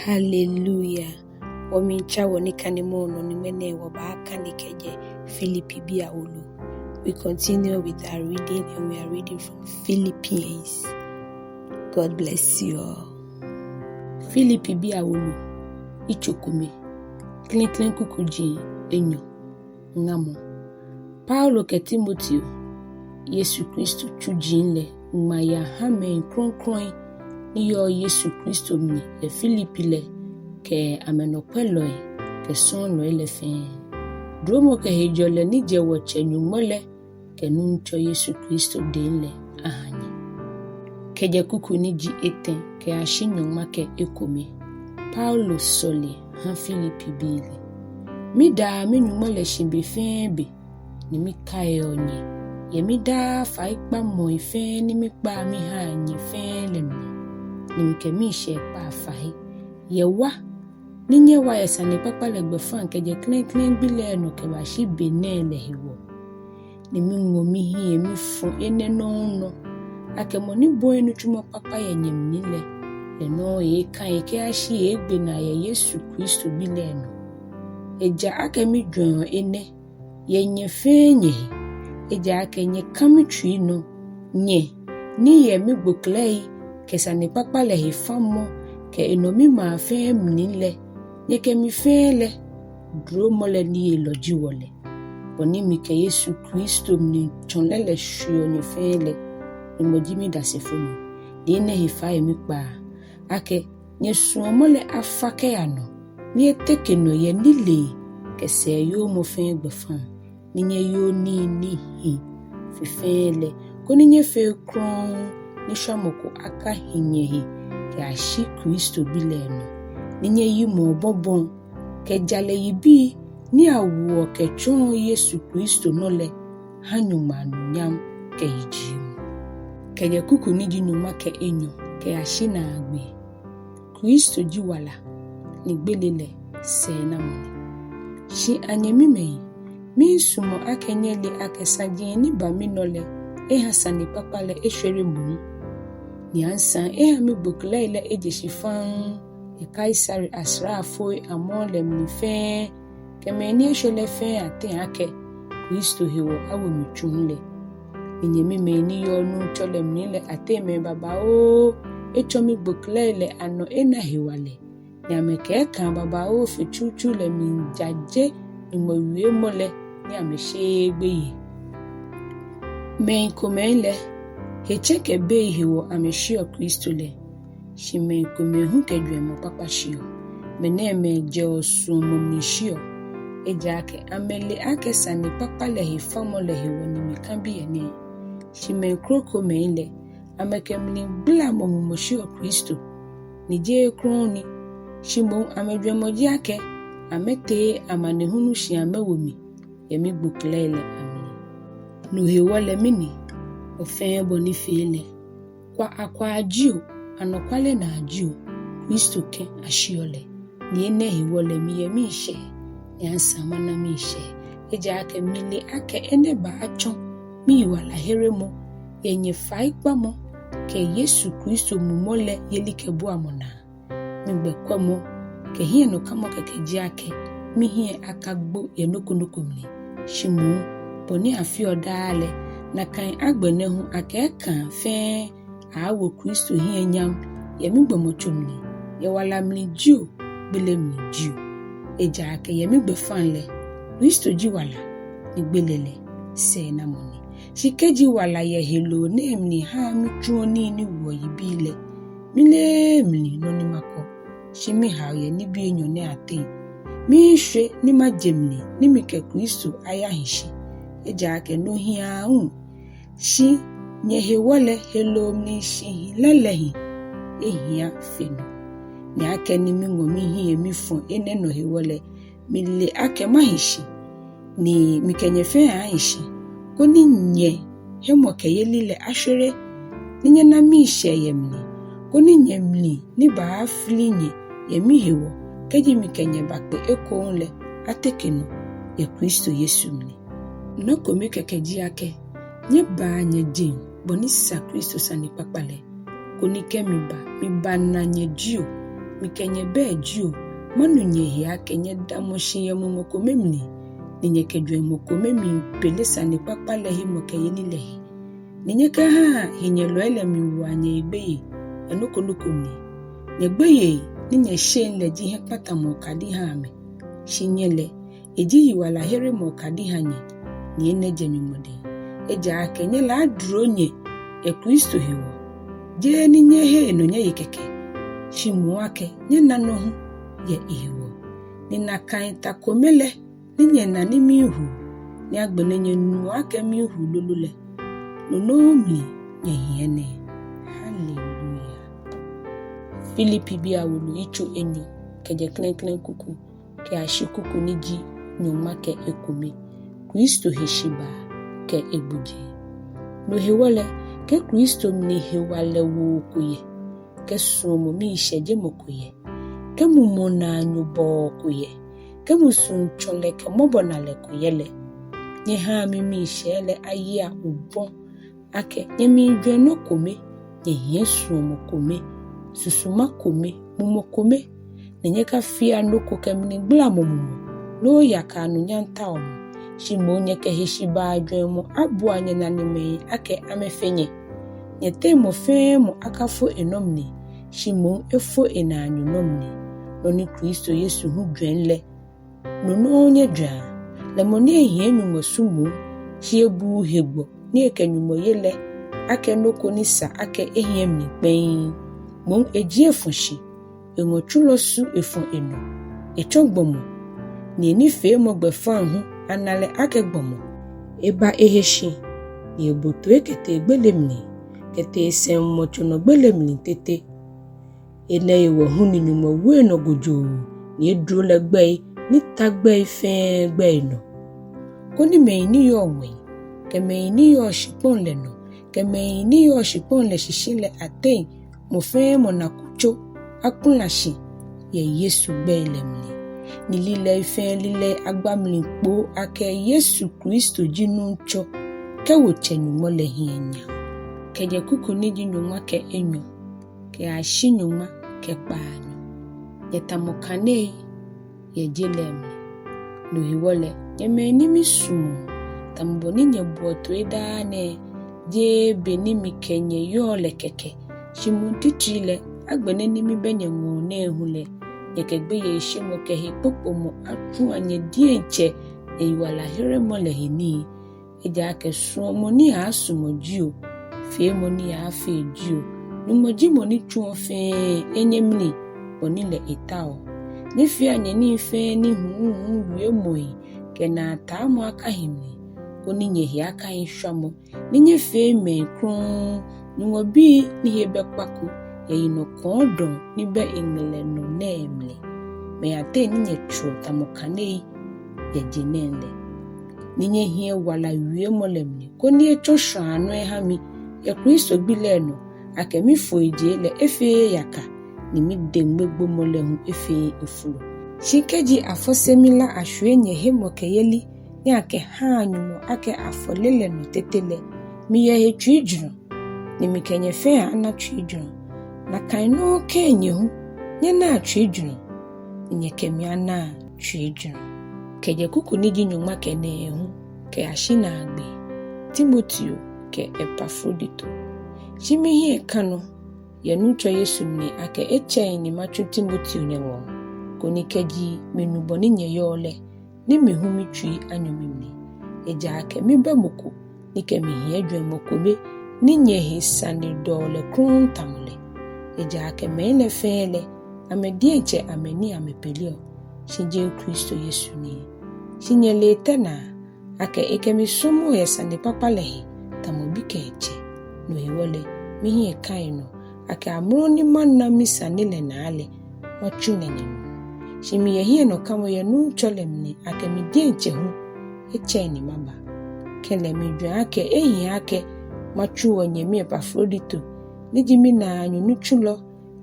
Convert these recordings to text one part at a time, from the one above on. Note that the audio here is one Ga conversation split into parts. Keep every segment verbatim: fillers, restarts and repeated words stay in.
Hallelujah. Wɔmiitsa wɔnikanemɔ nɔ ni ŋmɛnɛ wɔbaakane kɛjɛ Filipibii awolo. We continue with our reading and we are reading from Philippians. God bless you all. Filipibii awolo, yitso kome, klɛŋklɛŋ kukuji enyɔ. Ŋamɔ. Paulo kɛ Timoteo, Yesu Kristo tsuji lɛ, ŋma yaha mɛi krɔŋkrɔŋi ni yɔɔ Yesu Kristo mli yɛ Filipi lɛ, kɛ amɛnɔkwɛlɔi kɛ sɔɔlɔi lɛ fɛɛ. Duromɔ kɛ hejɔlɛ ni jɛ wɔ-Tsɛ Nyɔŋmɔ lɛ kɛ Nuŋtsɔ Yesu Kristo dɛŋ lɛ aha nyɛ. Kɛjɛ kuku ni ji etɛ kɛyashi nyɔŋma kɛ ekome. Paulo sɔle ha Filipibii lɛ. Midaa mi-Nyɔŋmɔ lɛ shi be fɛɛ be, ni mikaiɔ nyɛ yɛ midaa faikpamɔi fɛɛ ni mikpaa mihaa nyɛ fɛɛ lɛ mli, ni mikɛ miishɛɛ kpaa fai. Yɛ wa ni nyɛwa yɛ sanekpakpa lɛ gbɛfaŋ kɛjɛ klɛŋklɛŋ gbi lɛ nɔ kɛbashi be nɛɛ lɛ hewɔ. Ni miŋɔ mihiɛ mifɔ enɛ nɔŋŋ nɔ, akɛ mɔ ni bɔi nitsumɔ kpakpa yɛ nyɛmli lɛ, lɛ nɔŋŋ eeeka he kɛyashi eeegbe naa yɛ Yesu Kristo gbi lɛ nɔ. Ejaakɛ mijwɛŋɔ enɛ yɛ nyɛ fɛɛ nyɛhe, ejaakɛ nyɛka mitsui nɔ, nyɛ ni yɛ migboklɛi kɛ sanekpakpa lɛ hefamɔ kɛ enɔmimaa fɛɛ mli lɛ, nyɛkɛ mi fɛɛ lɛ, duromɔ lɛ niyelɔ ji wɔ lɛ. Bɔ ni mikɛ Yesu Kristo mlitsɔlɛ lɛ shweɔ nyɛ fɛɛ lɛ, Nyɔŋmɔ ji midasefonyo. Ni enɛ he fai mikpaa, akɛ nyɛsuɔmɔ lɛ afa kɛya nɔ, ni eteke nɔ yɛ nilee kɛ sɛɛyoomɔ fɛɛ gbɛfaŋ, ni nyɛyoo nii ni hi fe fɛɛ lɛ, koni nyɛfee krɔŋŋ, ni shwamɔ ko akahi nyɛhe kɛyashi Kristo gbi lɛ nɔ, ni nyɛyimɔ obɔbɔ kɛ jalɛ yibii ni awoɔ kɛtsɔɔ Yesu Kristo nɔ lɛ ha Nyɔŋmɔ anunyam kɛ yijiemɔ. Kɛjɛ kuku ni ji nyɔŋma kɛ enyɔ kɛyashi naagbee. Kristo ji wala, ni gbele lɛ sɛɛnamɔ ni. Shi anyɛmimɛi, miisumɔ akɛ nyɛle akɛ saji ni ba minɔ lɛ eha sanekpakpa lɛ eshwere moŋ. Ni asaŋ eha migboklɛi lɛ eje shi faŋŋ yɛ Kaisare asraafoi amɔɔ lɛ mli fɛɛ, kɛ mɛi ni eshwɛ lɛ fɛɛ ateŋ akɛ Kristo hewɔ awo mi tsuŋ lɛ. Ni nyɛmimɛi ni yɔɔ Nuŋtsɔ lɛ mli lɛ ateŋ mɛi babaoo etsɔ migboklɛi lɛ anɔ ena hewalɛ, ni amɛkɛ ekãa babaoo fe tsutsu lɛ miijaje Nyɔŋmɔ wiemɔ lɛ ni amɛsheee gbeyei. Mɛi komɛi lɛ, hetsɛ kɛ bei hewɔ amɛshiɔ Kristo lɛ, shi mɛi komɛi hu kɛ jwɛŋmɔ kpakpa shiɔ. Mɛnɛɛmɛi jɛɔ suɔmɔ mli shiɔ, ejaakɛ amɛle akɛ sanekpakpa lɛ hefamɔ lɛ hewɔ ni mika biɛ nɛɛ. Shi mɛi krokomɛi lɛ, amɛkɛ mligbalamɔ mumɔ shiɔ Kristo, ni jeee krɔŋŋ ni, shi moŋ amɛjwɛŋmɔ ji akɛ amɛtee amanehulu shi amɛwo mi yɛ migboklɛi lɛ amli. No hewɔ lɛ mɛni? Bɔ fɛɛ bɔ ni fee lɛ, kwa akwaa jio, anɔkwale naa jio, Kristo kɛ̃ ashiɔ lɛ. Ni enɛ hewɔ lɛ miyɛ miishɛɛ, ni asaŋ mana miishɛɛ, ejaakɛ mile akɛ enɛ baatsɔ miyiwalaheremɔ yɛ nyɛfaikpamɔ kɛ Yesu Kristo Mumɔ lɛ yelikɛbuamɔ naa. Migbɛkwɛmɔ kɛ hiɛnɔkamɔ kɛkɛ ji akɛ mihiɛ akagbo yɛ nɔ ko nɔ ko mli, shi moŋ bɔ ni afeɔ daa lɛ, nakai agbɛnɛ hu akɛ ekãa fɛɛ awo Kristo hiɛ nyam yɛ migbɔmɔtso mli, yɛ wala mli jio, gbele mli jio. Ejaakɛ yɛ migbɛfaŋ lɛ, Kristo ji wala, ni gbele lɛ sɛɛnamɔ ni. Shi kɛji wala yɛ heloo nɛɛ mli haa mitsuɔ nii ni woɔ yibii lɛ, mileee mli nɔ ni makɔ, shi mihao yɛ nibii enyɔ nɛɛ ateŋ. Miishwe ni maje mli ni mikɛ Kristo ayahi shi, ejaakɛ no hi aahu. Shi nyɛhewɔ lɛ heloo mli shihilɛ lɛ hi ehia fe no. Ni akɛni miŋɔ mihiɛ mifɔ enɛ nɔ hewɔ lɛ, mile akɛ mahi shi, ni mikɛ nyɛ fɛɛ aaahi shi, koni nyɛhemɔkɛyeli lɛ ashwere, ni nyɛna miishɛɛ yɛ mli, koni nyɛmli ni baafili nyɛ yɛ mihewɔ kɛji mikɛ nyɛ bakpe ekoŋŋ lɛ ateke nɔ yɛ Kristo Yesu mli. Nɔ kome kɛkɛ ji akɛ nyɛbaa nyɛjeŋ bɔ ni sa Kristo sanekpakpa lɛ, koni kɛ miba, mibana nyɛ jio, mikɛ nyɛ bɛ jio, manu nyɛhe akɛ nyɛdamɔ shi yɛ mumɔ kome mli, ni nyɛkɛ jwɛŋmɔ kome miipele sanekpakpa lɛ hemɔkɛyeli lɛ he. Ni nyɛkahaa henyɛlɔi lɛ miiwoa nyɛhe gbeyei yɛ nɔ ko nɔ ko mli. Nyɛgbeyei ni nyɛsheŋ lɛ ji hiɛkpatamɔ okadi ha amɛ. Shi nyɛ lɛ, eji yiwalaheremɔ okadi ha nyɛ, ni enɛ jɛ Nyɔŋmɔ dɛŋ. Ejaakɛ nyɛ lɛ aduro nyɛ yɛ Kristo hewɔ, jeee ni nyɛhe enɔ nyɛye kɛkɛ, shi moŋ akɛ nyɛna nɔ hu yɛ ehewɔ. Ni nakai ta kome lɛ ni nyɛna ni miihu, ni agbɛnɛ nyɛnuɔ akɛ miihu lolo lɛ, no nɔŋŋ mli nyɛhiɛ nɛɛ. Haleluya. Filipibii awolo yitso enyɔ, kɛjɛ klɛŋklɛŋ kuku kɛyashi kuku ni ji nyɔŋma kɛ ekome. Kristo heshibaa kɛ egbojee. No hewɔ lɛ, kɛ Kristo mli hewalɛwoo ko yɛ, kɛ suɔmɔ miishɛjemɔ ko yɛ, kɛ mumɔ naanyobɔɔ ko yɛ, kɛ musuŋtsɔlɛ kɛ mɔbɔnalɛ ko yɛ lɛ, nyɛhaa mimiishɛɛ lɛ ayia obɔ, akɛ nyɛmiijwɛŋ nɔ kome, nyɛhiɛ suɔmɔ kome, susuma kome, mumɔ kome, ni nyɛkafea nɔ ko kɛ mligblamɔ mumɔ loo yaka anunyam taomɔ, shi moŋ nyɛkɛ heshibaa jwɛŋmɔ abua nyɛnanemɛi akɛ amɛfe nyɛ. Nyɛteŋ mɔ fɛɛ mɔ akafo enɔ mli, shi moŋ efo enaanyo nɔ mli. Nɔ ni Kristo Yesu hu jwɛŋ lɛ, no nɔŋŋ nyɛjwɛŋa. Lɛ mɔ ni ehiɛ Nyɔŋmɔ su moŋ, shi ebuuu hegbɔ ni ekɛ Nyɔŋmɔ ye lɛ akɛ nɔ ko ni sa akɛ ehiɛ mli kpɛŋŋ. Moŋ ejie efɔ shi, eŋɔ tsulɔ su efɔ enɔ, etsɔ gbɔmɔ, ni enifeemɔ gbɛfaŋ hu ana lɛ akɛ gbɔmɔ. Eba ehe shi, ni ebo toi kɛtee gbele mli, kɛtee sɛŋmɔtso nɔ gbele mli tete. Enɛ hewɔ hu ni Nyɔŋmɔ wo enɔ gojoo, ni eduro lɛ gbɛi ni ta gbɛi fɛɛ gbɛi nɔ, koni mɛi ni yɔɔ ŋwɛi, kɛ mɛi ni yɔɔ shikpɔŋ lɛ nɔ, kɛ mɛi ni yɔɔ shikpɔŋ lɛ shishi lɛ ateŋ mɔ fɛɛ mɔ nakutso akula shi yɛ Yesu gbɛi lɛ mli. Ni lilɛi fɛɛ lilɛi agba mli kpoo akɛ Yesu Kristo ji Nuŋtsɔ, kɛwo Tsɛ Nyɔŋmɔ lɛ hiɛ nyam. Kɛjɛ kuku ni ji nyɔŋma kɛ enyɔ kɛyashi nyɔŋma kɛ kpaanyɔ. Nyɛtamɔ kanei yɛ je lɛ mli. No hewɔ lɛ, nyɛ mɛi ni misumɔɔ, tamɔ bɔ ni nyɛboɔ toi daa nɛɛ, jeee be ni mikɛ nyɛ yɔɔ lɛ kɛkɛ, shi moŋ titri lɛ, agbɛnɛ ni mibɛ nyɛŋɔɔ nɛɛ hu lɛ, nyɛkɛ gbeyeishemɔ kɛ hekpokpomɔ atsua nyɛ diɛŋtsɛ nyɛyiwalaheremɔ lɛ he nii. Ejaakɛ suɔmɔ ni aaasumɔ jio, feemɔ ni aaafee jio, Nyɔŋmɔ ji mɔ ni tsuɔ fɛɛ, enyɛ mli, bɔ ni lɛ etaoɔ. Nyɛfea nyɛnii fɛɛ ni huhuuhu wiemɔi kɛ naataamɔ akahi mli, koni nyɛhe akahi shwamɔ, ni nyɛfee mɛi krɔŋŋ, Nyɔŋmɔ bii ni he bɛ kpa ko yɛ yinɔ kɔɔdɔŋ ni bɛ eŋɛlɛ nɔ nɛɛ mli. Mɛi ateŋ ni nyɛtsuɔ tamɔ kanei yɛ je nɛɛ lɛ. Ni nyɛhiɛ wala wiemɔ lɛ mli, koni etsɔ shwãanɔ eha mi yɛ Kristo Gbi lɛ nɔ, akɛ mifoijee lɛ efeee yaka, ni mideŋmegbomɔ lɛ hu efeee efolo. Shi kɛji afɔse mila ashwie nyɛhemɔkɛyeli ni akɛhaa Nyɔŋmɔ akɛ afɔle lɛ nɔ tete lɛ, miyɛ he tsuijurɔ, ni mikɛ nyɛ fɛɛ aaana tsuijurɔ. Nakai nɔŋŋ kɛ nyɛ hu, nyɛnaa tsuijurɔ, ni nyɛkɛ mi anaa tsuijurɔ. Kɛjɛ kuku ni ji nyɔŋma kɛ nɛɛhu kɛyashi naagbee. Timoteo kɛ Epafrodito. Shi mihiɛ ka nɔ yɛ Nuŋtsɔ Yesu mli akɛ etsɛŋ ni matsu Timoteo nyɛŋɔɔ, koni kɛji minu bɔ ni nyɛyɔɔ lɛ, ni mi hu mitsui anyɔ mimli. Ejaakɛ mibɛ mɔ ko ni kɛ mi hiɛ jwɛŋmɔ kome, ni nyɛhe sane dɔɔ lɛ krɔŋŋ tamɔ lɛ. Ejaakɛ mɛi lɛ fɛɛ lɛ, amɛ diɛŋtsɛ amɛnii amɛpeleɔ, shi jeee Kristo Yesu nii. Shi nyɛle etɛ naa, akɛ ekɛ mi sɔmɔɔ yɛ sanekpakpa lɛ he tamɔ bi kɛ etsɛ. No hewɔ lɛ, mihiɛ ka enɔ, akɛ amrɔ ni mana misane lɛ naa lɛ, matsu lɛ nyɛŋɔɔ. Shi miyɛ hiɛnɔkamɔ yɛ Nuŋtsɔ lɛ mli akɛ mi diɛŋtsɛ hu etsɛŋ ni maba. Kɛlɛ, mijwɛŋ akɛ ehi akɛ matsu wɔnyɛmi Epafrodito, ni ji minaanyo nitsulɔ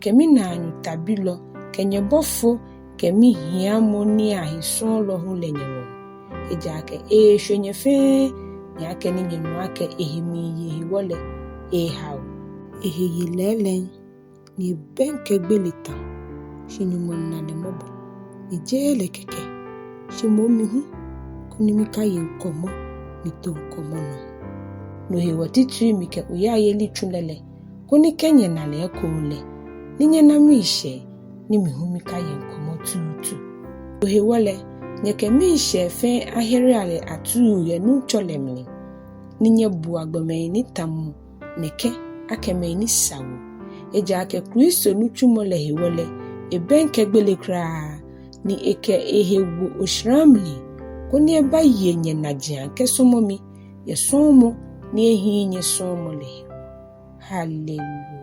kɛ minaanyo tabilɔ kɛ nyɛbɔfo kɛ mihiamɔ nii ahe sɔɔlɔ hu lɛ nyɛŋɔɔ. Ejaakɛ eeshwe nyɛ fɛɛ, ni akɛni nyɛnu akɛ ehe miiye hewɔ lɛ, eehao. Ehe ye lɛɛlɛŋ, ni ebɛŋkɛ gbele tamɔ shi Nyɔŋmɔ na lɛ mɔbɔ, ni jeee lɛ kɛkɛ, shi moŋ mi hu, koni mikaye ŋkɔmɔ mito ŋkɔmɔ nɔ. No hewɔ titri mikɛ oyaiyeli tsu lɛ lɛ, koni kɛ nyɛna lɛ ekoŋŋ lɛ, ni nyɛna miishɛɛ, ni mi hu mikaye ŋkɔmɔ tuutu. No hewɔ lɛ, nyɛkɛ miishɛɛ fɛɛ aherea lɛ atuu yɛ Nuŋtsɔ lɛ mli, ni nyɛbua gbɔmɛi ni tamɔ nɛkɛ akɛ mɛi ni sa wo. Ejaakɛ Kristo nitsumɔ lɛ hewɔ lɛ, ebɛŋkɛ gbele kwraa, ni ekɛ ehe wo oshara mli, koni ebaye nyɛnajiaŋ kɛsɔmɔ mi yɛ sɔɔmɔ ni ehiii nyɛsɔɔmɔ lɛ hewɔ. Haleluya.